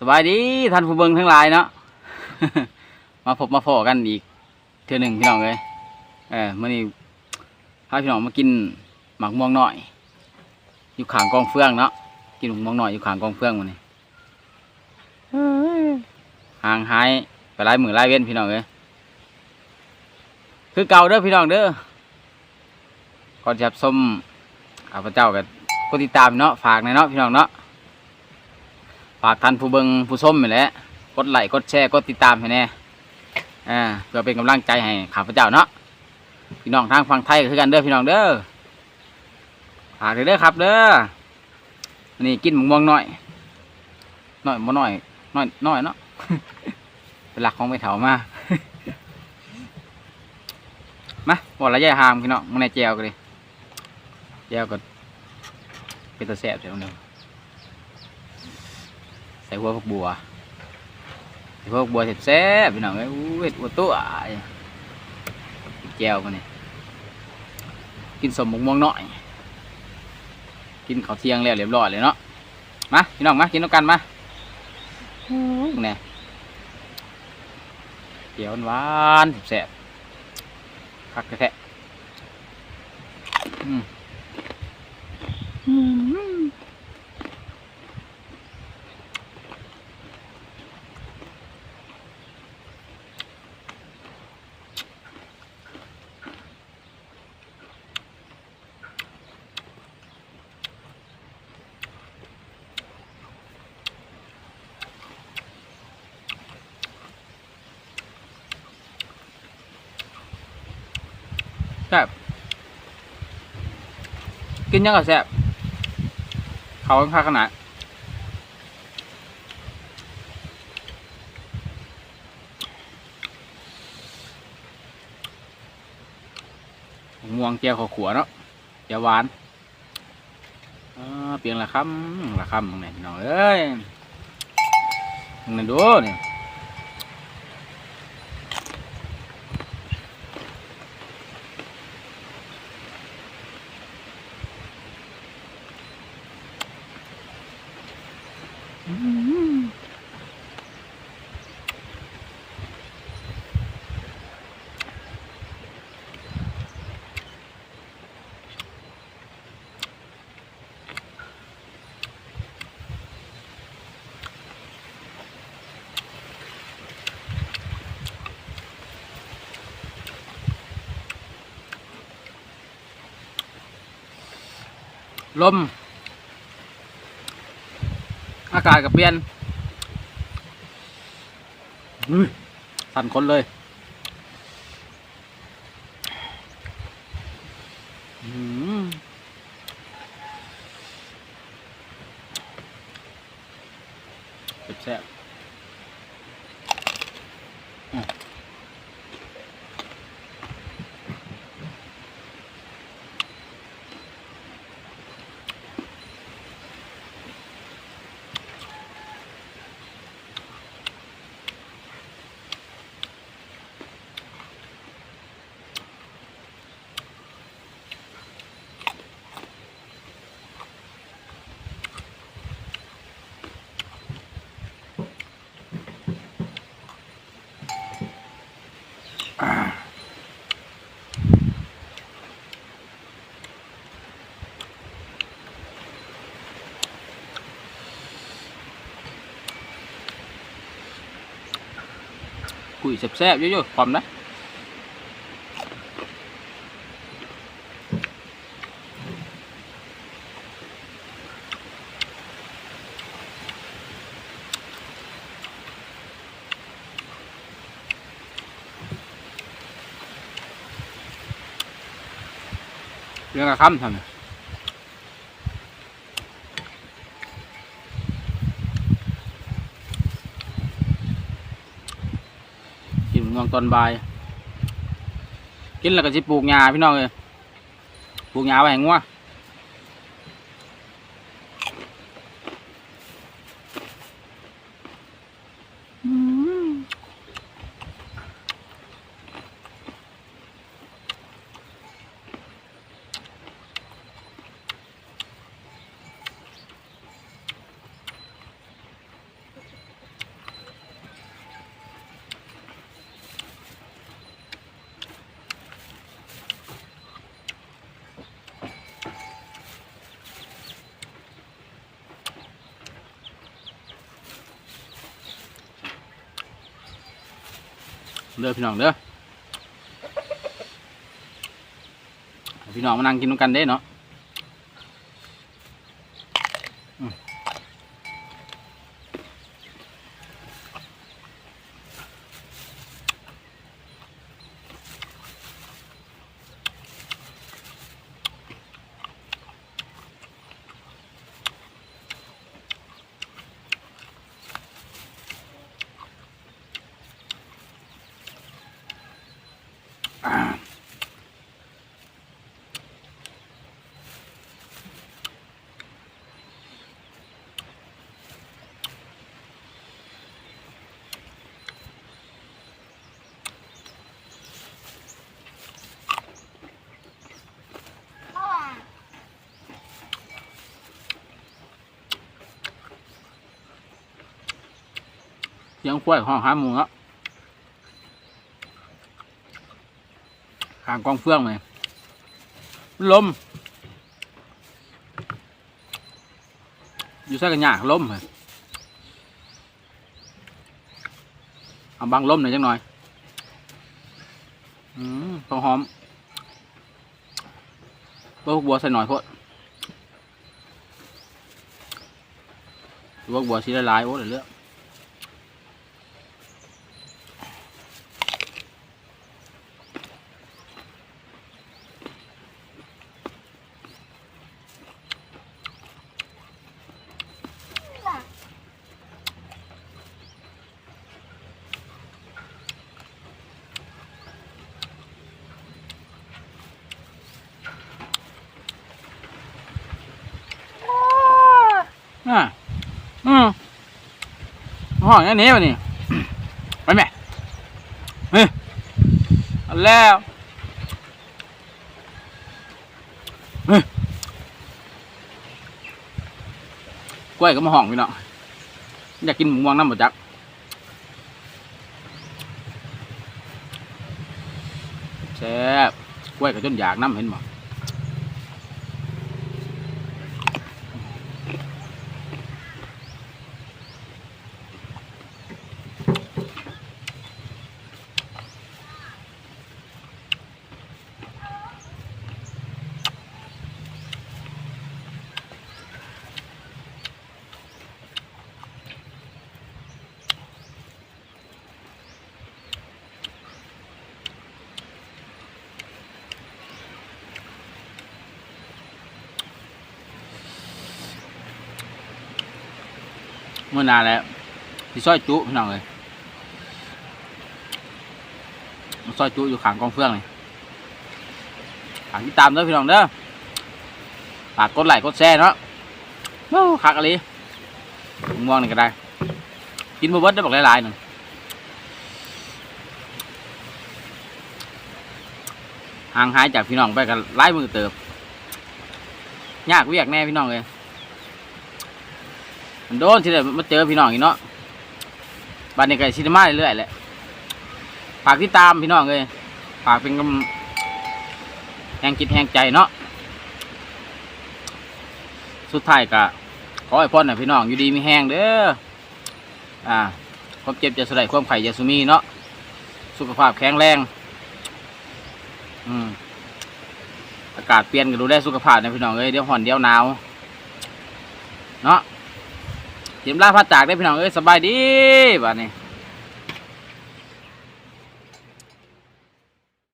ສະບາຍດີທ່ານຜູ້ເບິ່ງທັງຫຼາຍເນາະ ມາພົບມາພໍ້ກັນອີກເທື່ອໜຶ່ງພີ່ນ້ອງເອີຍ. ເອີ ມື້ນີ້ພາພີ່ນ້ອງມາກິນໝາກມ່ວງນ້ອຍຢູ່ຂ້າງກອງເຟືອງເນາະ, ກິນໝາກມ່ວງນ້ອຍຢູ່ຂ້າງກອງເຟືອງມື້ນີ້. ເອີຍ ຫ່າງຫາຍໄປຫຼາຍມື້ຫຼາຍເວັນພີ່ນ້ອງເອີຍ. ຄືເກົ່າເດີພີ່ນ້ອງເດີ. ກ່ອນຈະຮັບຊົມ ຂ້າພະເຈົ້າກໍກົດຕິດຕາມເນາະ, ຝາກແດ່ເນາະພີ່ນ້ອງເນາະ. ຝາກທ່ານຜູ້ເບິ່ງຜູ້ຊົມນີ້ແຫຼະ ກົດໄລ້ກົດແຊ ກົດຕິດຕາມໃຫ້ແດ່ ເພື່ອເປັນກຳລັງໃຈໃຫ້ຂ້າພະເຈົ້າເນາະ. ພີ່ນ້ອງທາງຝັ່ງໄທກໍຄືກັນເດີພີ່ນ້ອງເດີ. ຝາກເດີຄັບເດີ. ອັນນີ້ກິນໝາກມ່ວງນ້ອຍ ນ້ອຍບໍ່ນ້ອຍ ນ້ອຍ ນ້ອຍເນາະ ໄປລັກຂອງແມ່ເຖົ້າມາ. ມາ ເວົ້າລະຍະຫ່າງພີ່ນ້ອງ. ມື້ນີ້ແຈ່ວກໍດີ ແຈ່ວກໍເປັນຕາແຊບແທ້ເນາະ. ໃສ່ຫົວຜັກບົວ ໃສ່ຫົວຜັກບົວແຊບໆ ພີ່ນ້ອງເອີຍ. ອູ້ ເຮັດອົວຕົວະ ແຈ່ວມື້ນີ້ ກິນສົ້ມໝາກມ່ວງນ້ອຍ ກິນເຂົ້າທ່ຽງແລ້ວລຽບຮ້ອຍເລີຍເນາະ. ມາພີ່ນ້ອງ ມາກິນນຳກັນມາ. ໂອ້ ແນ່ ແຈ່ວຫວານໆ ແຊບໆ ຄັກແທ້ໆ. ອືມ ອືມ. ແຊບ ກິນຫຍັງກໍແຊບ ເຂົ້າຄັກຂະໜາດ. ໝາກມ່ວງແຈ່ວເຂົ້າຂົ້ວເນາະ ແຈ່ວຫວານ. ອາ ປຽງລະຄຳລະຄຳ ເບິ່ງແດ່ພີ່ນ້ອງເອີຍ ເບິ່ງແດ່ດູນີ້. ລົມ ອາກາດກໍປ່ຽນ ອື ສັ່ນຂົນເລີຍ. ອືມ ແຊບໆ ອືມ. ກຸ້ຍແຊບໆ ຢູ່ໆ ຄວາມນະ. ເລື່ອງລະຄຳຊັ້ນ ກິນໝາກມ່ວງຕອນບ່າຍ ກິນແລ້ວກໍຊິປູກຫຍ້າ ພີ່ນ້ອງເອີຍ ປູກຫຍ້າໄວ້ໃຫ້ງົວ. ອືມ. ອ ເດີພີ່ນ້ອງເດີ ໃຫ້ພີ່ນ້ອງມານັ່ງກິນນຳກັນເດ້ເນາະ. ອືມ ສຽງຄວາຍຮ້ອງຫາໝູ່ເນາະ ຂ້າງກອງເຟືອງນີ້ ມັນລົມ ຢູ່ໃສກໍຍາກລົມ. ເອົາບັງລົມໜ້ອຍຈັກໜ້ອຍ. ອືມ ເຂົ້າຫອມ ເອົາບັກບົວໃສ່ໜ້ອຍໂພດ. ບັກບົວຊິຫຼາຍໆ ໂອ້ ຫຼາຍເຫຼືອ. ອ່າ ອືມ ຮ້ອນອັນນີ້ບັດນີ້ ໄປແມ່ ເຮີ້ຍ ເອົາແລ້ວ ເຮີ້ຍ ກ້ວຍກໍມາຮ້ອງພີ່ນ້ອງ ຢາກກິນໝາກມ່ວງນຳບໍ່ຈັກ. ແຊບ ກ້ວຍກໍຈົນຢາກນຳ ເຫັນບໍ່? ມື້ໜ້າແຫຼະ ຊິຊອຍຈຸພີ່ນ້ອງເອີຍ ມາຊອຍຈຸຢູ່ຂ້າງກອງເຟືອງນີ້. ຝາກຕິດຕາມເດີພີ່ນ້ອງເດີ ຝາກກົດໄລ້ກົດແຊເນາະ. ໂອ້ ຄັກອີ່ຫຼີ ໝາກມ່ວງນີ້ກໍໄດ້ ກິນບໍ່ເບິດເດີ ບັກຫຼາຍໆ ໜຶ່ງ. ຫ່າງຫາຍຈາກພີ່ນ້ອງໄປກໍຫຼາຍມື້ເຕີບ ຍາກວຽກແດ່ພີ່ນ້ອງເອີຍ. ມັນໂດນຊິໄດ້ມາເຈີພີ່ນ້ອງອີກເນາະ ບັດນີ້ກໍຊິໄດ້ມາເລື້ອຍໆແຫຼະ. ຝາກຕິດຕາມພີ່ນ້ອງເອີຍ ຝາກເປັນກຳ ແຮງຈິດແຮງໃຈເນາະ. ສຸດທ້າຍກໍຂໍອວຍພອນໃຫ້ພີ່ນ້ອງຢູ່ດີມີແຮງເດີ ອ່າ ຄວາມເຈັບຢ່າສູ່ໄດ້ ຄວາມໄຂ້ຢ່າສູ່ມີເນາະ ສຸຂະພາບແຂງແຮງ. ອືມ ອາກາດປ່ຽນກໍດູແລສຸຂະພາບນະພີ່ນ້ອງເອີຍ ດຽວຮ້ອນດຽວໜາວເນາະ. ເຕຍມລາພາຈາກເດີພີ່ນ້ອງເອີຍ ສະບາຍດີບາດນີ້.